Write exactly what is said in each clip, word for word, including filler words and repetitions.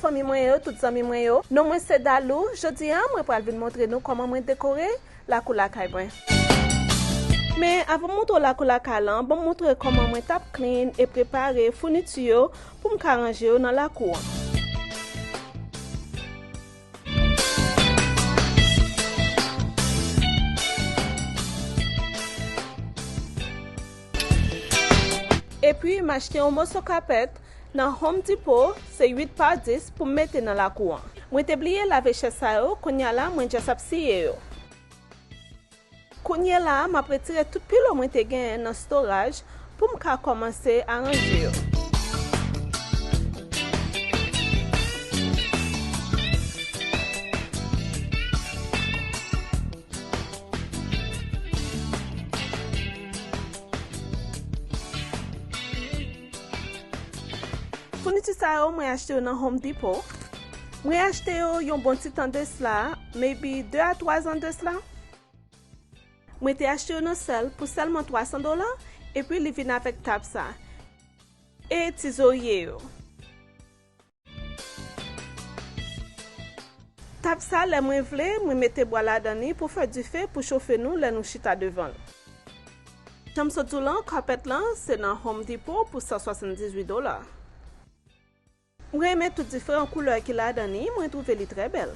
Fanmi mwen yo, tout zanmi mwen yo, non mwen se Dalou. Jodi a, mwen pral vin montre nou kòman mwen dekore lakou lakay mwen. Men, avan m montre w lakou lakay lan, ban m montre w kòman mwen t ap clean e prepare founiti yo pou m ka ranje yo nan lakou an. Epi, m achte yon moso kapèt nan Home Depot, se uit pa dis pou m mete nan lakou an. Mwen te bliye lave chèz sa yo, kounye a la, mwen just ap siye yo. Kounye a la, m ap retire tout pilo mwen te genyen nan storage pou m ka kòmanse aranje yo. Founiti sa yo, mwen achte yo nan Home Depot. Mwen achte yo yon bon ti tan de sla, maybe de a twa zan de sla. Mwen te achte yo nan sèl pou sèlman twa san dola, epi li vin avèk tab sa. E ti zorye yo. Tab sa, lè mwen vle, mwen mete bwa ladan li pou fè dife pou chofe nou lè nou chita devan l. Jan m sot di w lan, kapèt lan, se nan Home Depot pou san swasanndizuit dola. Mwen renmen tout diferan koulè ki ladan li, mwen twouve li trè bèl.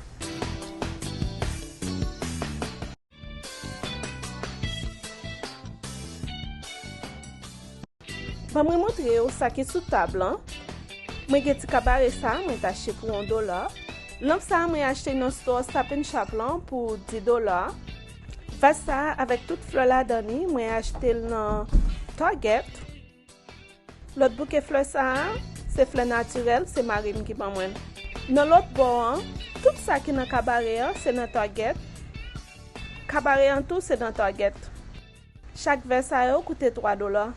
Ban mwen montre w sa ki sou tab lan. Mwen gen ti kabare sa, mwen t achte pou yon dola. Lanp sa, mwen achte nan store Stop and Shop lan pou dis dola. Vaz sa avèk tout flè ladan li, mwen achte l nan Target. Lòt bouke flè sa a, se flè natirèl, se mari m ki ban mwen l. Nan lòt bò an, tout sa ki nan kabare an, se nan Target. Kabare an tou, se nan Target. Chak vè sa yo koute twa dola.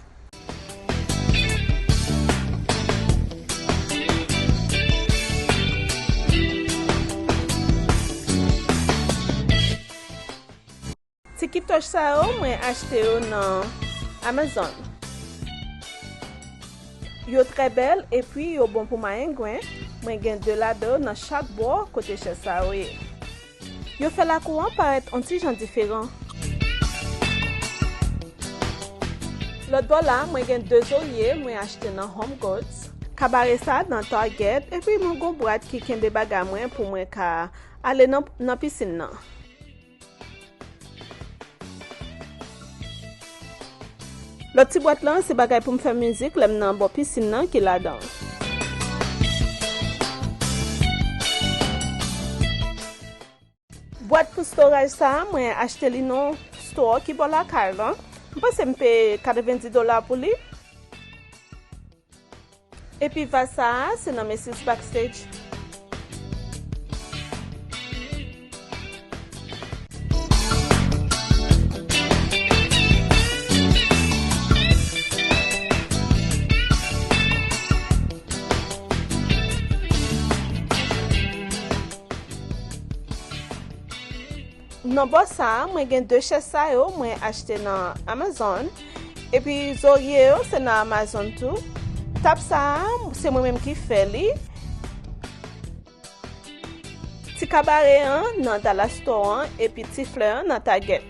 Ti kitoch sa yo, mwen achte yo nan Amazon. Yo trè bèl epi yo bon pou mayengwen. Mwen gen de ladan yo nan chak bò kote chèz sa yo ye. Yo fè lakou an parèt on ti jan diferan. Lòt bò la, mwen gen de zorye mwen achte nan Home Goods. Kabare sa nan Target, epi mwen gon bwat ki kenbe bagay mwen pou mwen ka ale nan, nan pisin nan. Lòt ti bwat lan, se bagay pou m fè mizik lè m nan bò pisin nan ki ladan. Bwat pou storage sa a, mwen achte li nan store ki bò lakay lan. M panse m peye katrevendi dola pou li. Epi vaz sa a, se nan Macy's Backstage. Nan bò sa a, mwen gen de chèz sa yo mwen achte nan Amazon. Epi zorye yo, se nan Amazon tou. Tab sa a, se mwen menm ki fè li. Ti kabare an nan Dallas Store an, epi ti flè an nan Target.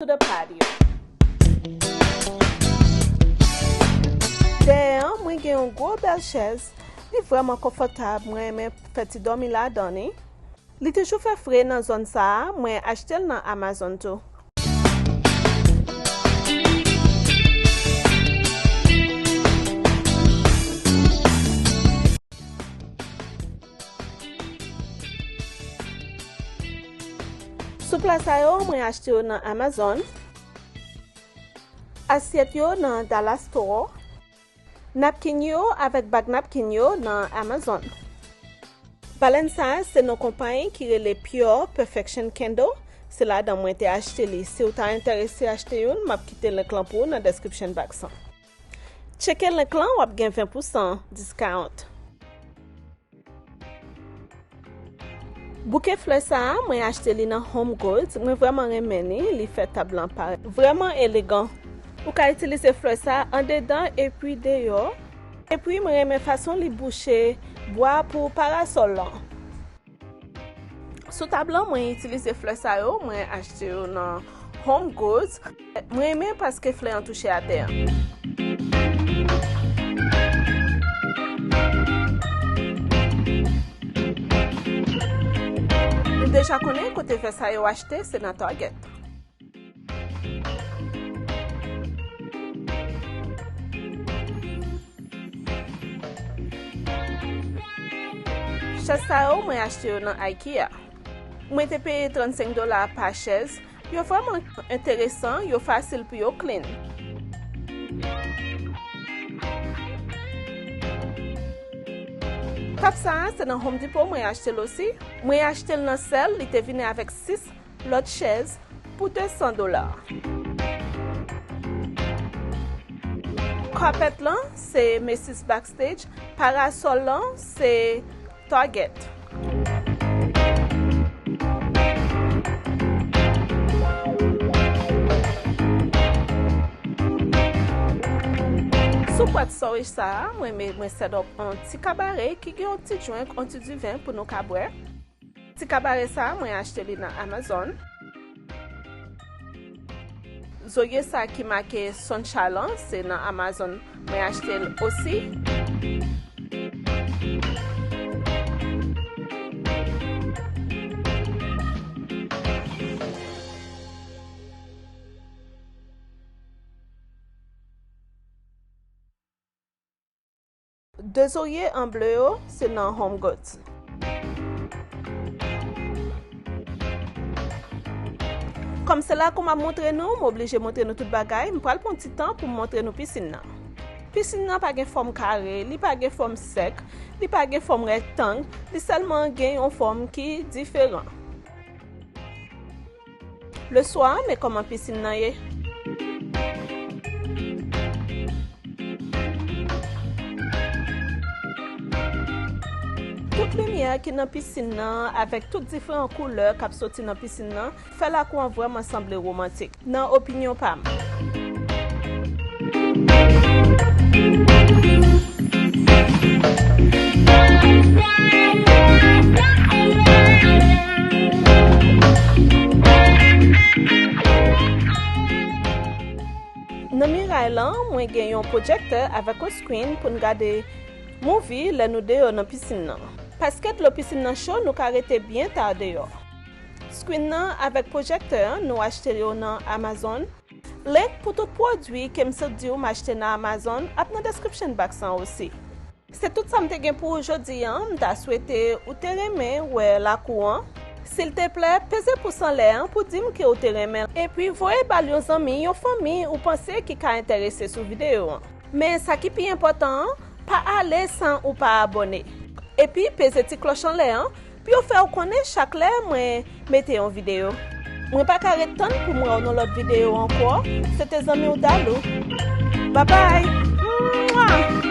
To the patio. Dèyè an, mwen gen yon gwo bèl chèz. Li vrèman konfòtab, mwen renmen fè ti dòmi ladan li. Li toujou fè fre nan zòn sa a, mwen achte l nan Amazon tou. Soupla sa yo, mwen achte yo nan Amazon. Asyèt yo nan Dallas Store. Napkin yo avèk bag napkin yo nan Amazon. Balèn sa a se nan konpayi ki rele Pure Perfection Candle. Se ladan mwen te achte li. Si w ta enterese achte youn, m ap kite link lan pou ou nan description box lan. Tcheke link lan, w ap gen ven pousan discount. Bouke flè sa a, mwen achte li nan Home Goods. Mwen vrèman renmen li. Li fè tab lan parèt vrèman elegan. Ou ka itilize flè sa a andedan epi deyò. Epi mwen renmen fason li bouche bwa pou parasòl lan. Sou tab lan, mwen itilize flè sa yo, mwen achte yo nan Home Goods. Mwen renmen paske flè an touche atè an. Nou deja konnen kote flè sa yo achte, se nan Target. Chèz sa yo, mwen achte yo nan IKEA. Mwen te peye trannsenk dola pa chèz. Yo vrèman enteresan, yo fasil pou yo clean. Tab sa a, se nan Home Depot mwen achte l osi. Mwen achte l nan sèl, li te vini avèk sis lòt chèz pou de san dola. Kapèt lan, se Macy's Backstage. Parasòl lan, se Target. Sou bwat storage sa a, mwen, mwen, mwen set up yon ti kabare ki gen yon ti drink, yon ti diven pou nou ka bwè. Ti kabare sa a, mwen achte li nan Amazon. Zorye sa a ki make Sunshine lan, se nan Amazon mwen achte l osi. De zorye an ble yo, se nan Home Goods. Kòm se lakou m ap montre nou, m oblije montre nou tout bagay, m pral pran ti tan pou m montre nou pisin nan. Pisin nan pa gen fòm kare, li pa gen fòm sèk, li pa gen fòm rektang, li sèlman gen yon fòm ki diferan. Leswa, men kòman pisin nan ye. Tout limyè ki nan pisin nan, avèk tout diferan koulè k ap soti nan pisin nan, fè lakou an vrèman sanble womantik, nan opinyon pa m. Nan miray lan, mwen gen yon pwojektè avèk yon screen pou n gade movie lè nou deyò nan pisin nan. Paske dlo pisin nan cho, nou ka rete byen ta deyò. Screen nan avèk pwojektè an, nou achte yo nan Amazon. Link pou tout pwodui ke m sot di w m achte nan Amazon ap nan description box lan osi. Se tout sa m te gen pou ou jodi a. M ta swete ou te renmen wè lakou an. Silteplè, peze pous anlè an pou di m ke ou te renmen l. Epi voye ba l yon zanmi, yon fanmi ou panse ki ka enterese sou videyo an. Men sa ki pi enpòtan an, pa ale san ou pa abòne. Epi peze ti klòch anlè an pou yo fè w konnen chak lè mwen mete yon videyo. Mwen pa ka ret tann pou m wè w nan lòt videyo ankò. Se te zanmi w Dalou. Babay! Mwa!